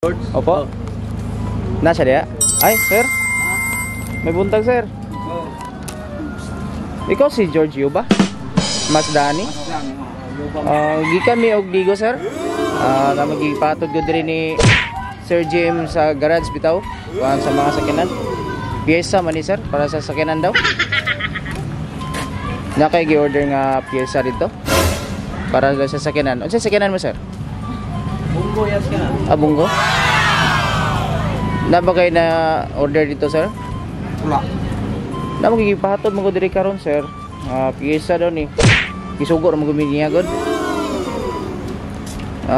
Opo. Nasa diya? Ay, sir. May buntag, sir. Ikaw si Giorgio ba? Mas Dani? Gikan mi og Digo, sir. Namo gipatod ko diri ni Sir James sa garage bitaw. Kuan sa mga sakyanan. Piyesa man ni sir para sa sakyanan daw. Na kay gi-order nga piyesa dito para sa sakyanan. Unsa sakyanan mo, sir? Bunggo yan siya. Ah, bunggo? Na ba kayo na order dito, sir? Wala. Na magigipahatod mo ko diri karon, sir. Piyesa daw ni. Gisugo ra mo gumi niya god.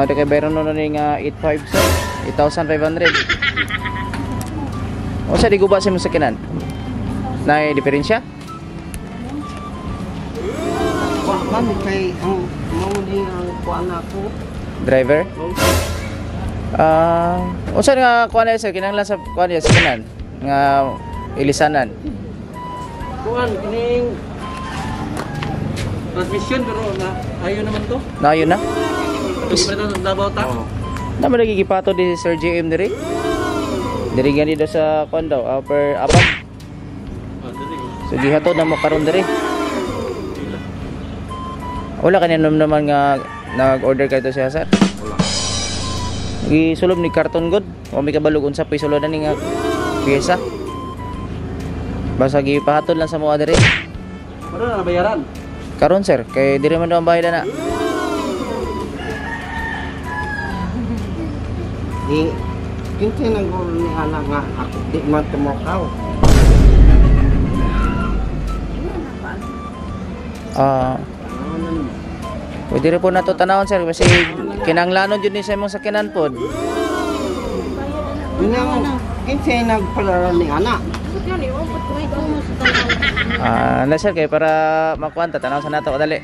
Di kay bayron no ni nga 85, sir. 8,500. Unsa di guba sa imong sakyanan? Nay diferensya? Wa man kay ang mao ni ang kuan ako. Driver? Unsa nga kuan na, sir, kinahanglan sa kuan niya sakyanan nga ilisanan? Kuan kining transmission pero na ayo naman to. Naayon na? Pwede pa sa Davao ta. Naman nagigipato di si Sir JM diri. Diri gani daw sa kuan daw, upper abang. Oh, diri. So gihatod na mo karon diri. Wala kaninom naman nga nag-order kayo siya, sir. Wala. Gisulob ni karton god. O may kabalog unsa pa sulod ni nga piyesa. Basta gipahatod lang sa mga diri. Pero na nabayaran. Karon, sir, kay diri man daw ang bayad na. Di kinsa nang gulo ni anak nga ako di man tumakaw. Pwede rin po nato tanawon, sir, kasi kinanglanon jud ni sa imong sakyanan pod. Nang kinsa nagpalaro ni anak. Na sir, kay para makuan ta tanaw sa nato dali.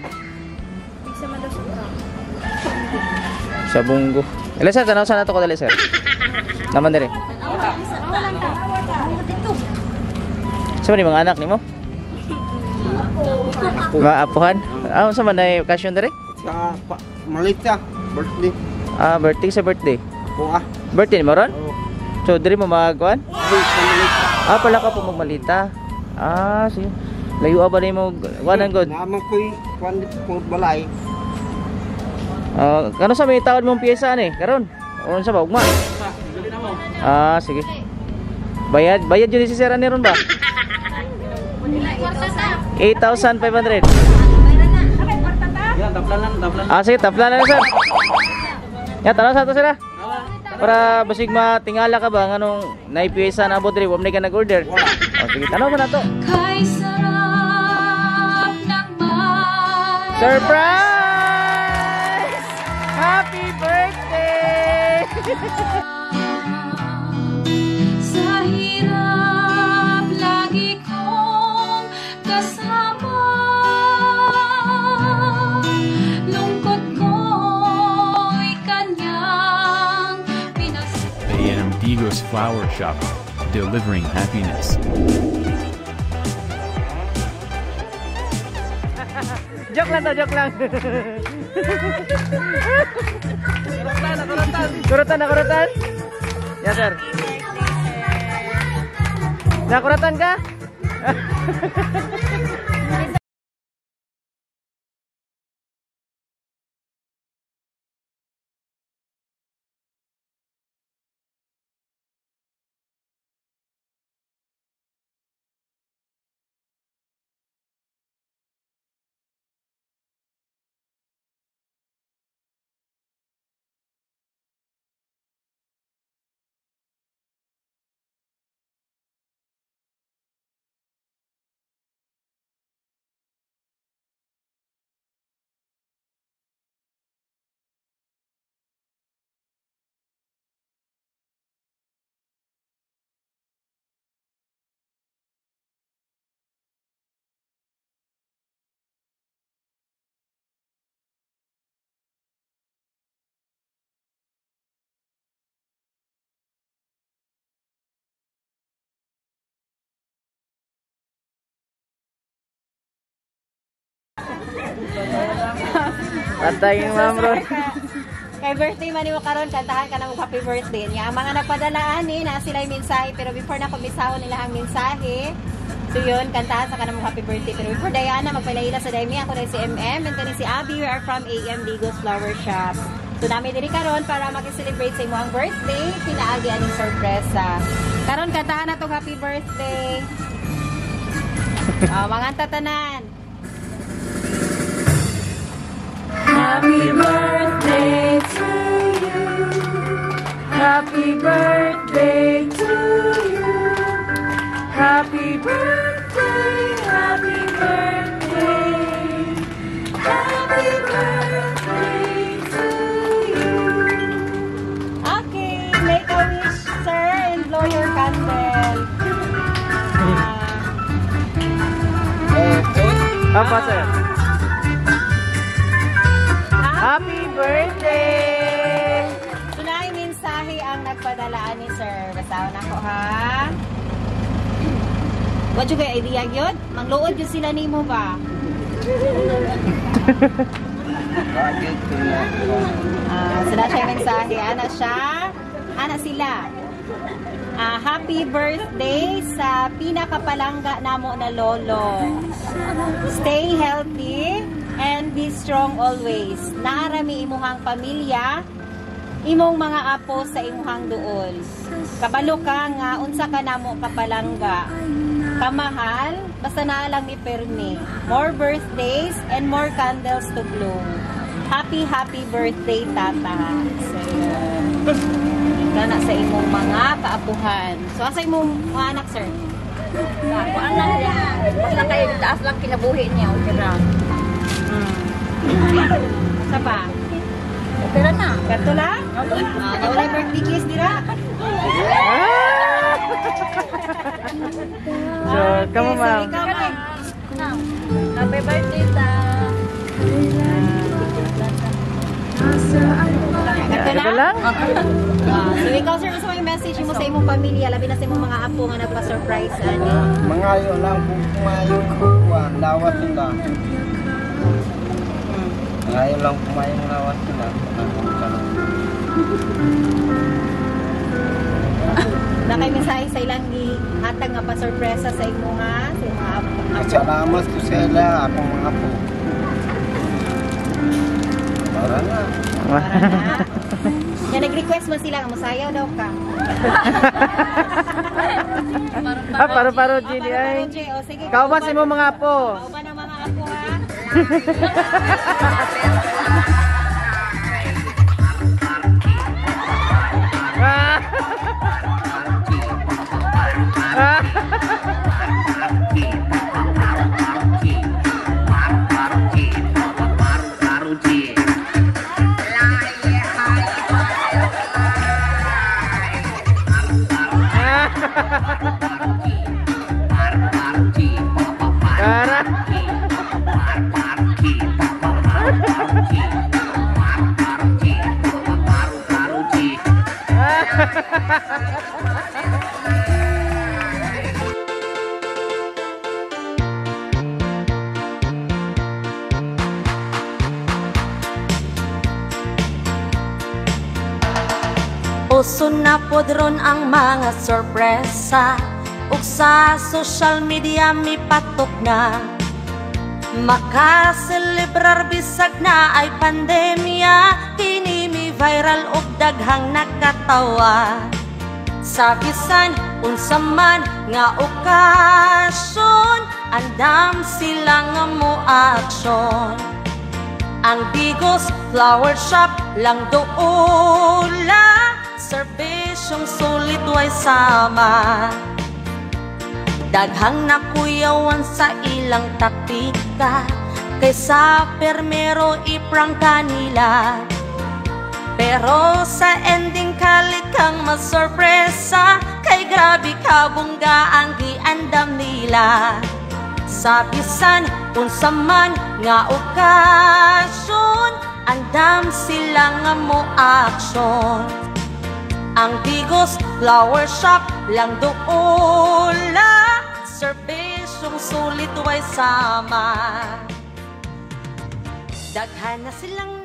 Sa bunggo. Ila sir, tanaw sa nato ko dali, sir. Naman diri. Sa man ni mga anak nimo? Mga apuhan? Unsa man ay okasyon diri? Sa Malita birthday. Birthday sa birthday. Ako ah. Birthday mo ron? Oh. So diri mo magkuan? Ay, sa Malita. Pala ka po magmalita. Sige. Layo ba nimo kuanan god? Naman ko'y kuan ko balay. Kano sa may tawad mong piyesa ani karon? Unsa ba ugma? Sige. Bayad, bayad jud si sir ani ron ba? 8,500. Yan, taplan lang, taplan. Sige, taplan na lang, sir. Ya, tanaw sa to sila. Para basig matingala ka ba nganong naipiyesa na abot diri, wa man ka nag-order. Wala. Oh, sige, tanaw mo na to. Kay sarap ng may Surprise! Happy birthday! Sa hirap lagi kong kasama. Lungkot ko'y kanyang pinas. A&M Digos Flower Shop, delivering happiness. Joke lang to, joke lang. Kuratan, kuratan. Kuratan na, kuratan. Yes, sir. Nakuratan ka? Patay yung ma'am Ron. Kay birthday man nimo karon, kantahan ka na mo happy birthday. Nya ang mga nagpadala ani na sila yung mensahe, pero before na ko misahon nila ang mensahe. So yun, kantahan sa kanang happy birthday. Pero before Diana, magpailaila sa Daimi, ako na si MM, and kani si Abby, we are from AM Digos Flower Shop. So nami diri karon para maki-celebrate sa imong birthday, pinaagi aning sorpresa. Karon kantahan na tong happy birthday. Mga tatanan. Happy birthday to you. Happy birthday to you. Happy birthday, happy birthday. Happy birthday to you. Okay, make a wish, sir, and blow your candle. Apa, sir? Happy birthday! So na mensahe ang nagpadalaan ni sir. Basahon ako ha. What you kay idea yun? Mangluod yun sila nimo ba? So na siya yung mensahe. Ana siya. Ana sila. Happy birthday sa pinakapalangga namo na lolo. Stay healthy and be strong always. Naarami imuhang pamilya, imong mga apo sa imuhang duol. Kabalo ka nga unsa ka namo kapalangga. Kamahal, basta naa lang ni permi. More birthdays and more candles to blow. Happy, happy birthday, Tata. So, kana sa imong mga kaapuhan. So, asa imong mga anak, sir? Ako ang lang niya. Basta kayo taas lang kinabuhi niya. Okay ra. Sa pa? Okay ra na. Kato lang? Wala birthday kiss dira? So, kamo, Okay, so ma'am. ikaw, ma'am. Happy birthday, ta. Kato Ito lang? So ikaw, sir, gusto mo yung message mo sa imong pamilya, labi na sa imong mga apo nga nagpa-surprise ani. Mangayo lang kung kumayo kuan lawas nila. Mangayo lang kumayo lawas nila. Na kay mensahe sa ilang gihatag nga pa-sorpresa sa imong nga sa imong mga apo. Salamat ko sa ila akong mga apo. Para na. Para na. Ya nag-request man sila nga mosayaw daw ka. Paro-paro, Jenny, Paro-paro, ay. Jay. O, sige. Kauban sa imong mga apo. Kauban ang mga apo ha. Para. Uso na pod ron ang mga sorpresa, ug sa social media mipatok na. Makaselebrar bisag na ay pandemya, kini mi viral og daghang nakatawa. Sa bisan unsa man nga okasyon, andam sila nga mo aksyon. Ang Digos Flower Shop lang doula, serbisyong sulit way sama. Daghang nakuyawan sa ilang taktika, kaysa permero iprangka nila. Pero sa ending kalit kang masorpresa, kay grabe kabungga ang giandam nila. Sa bisan unsa man nga okasyon, andam sila nga mo aksyon. Ang Digos Flower Shop lang doula, serbisyong sulit way sama. Daghan na silang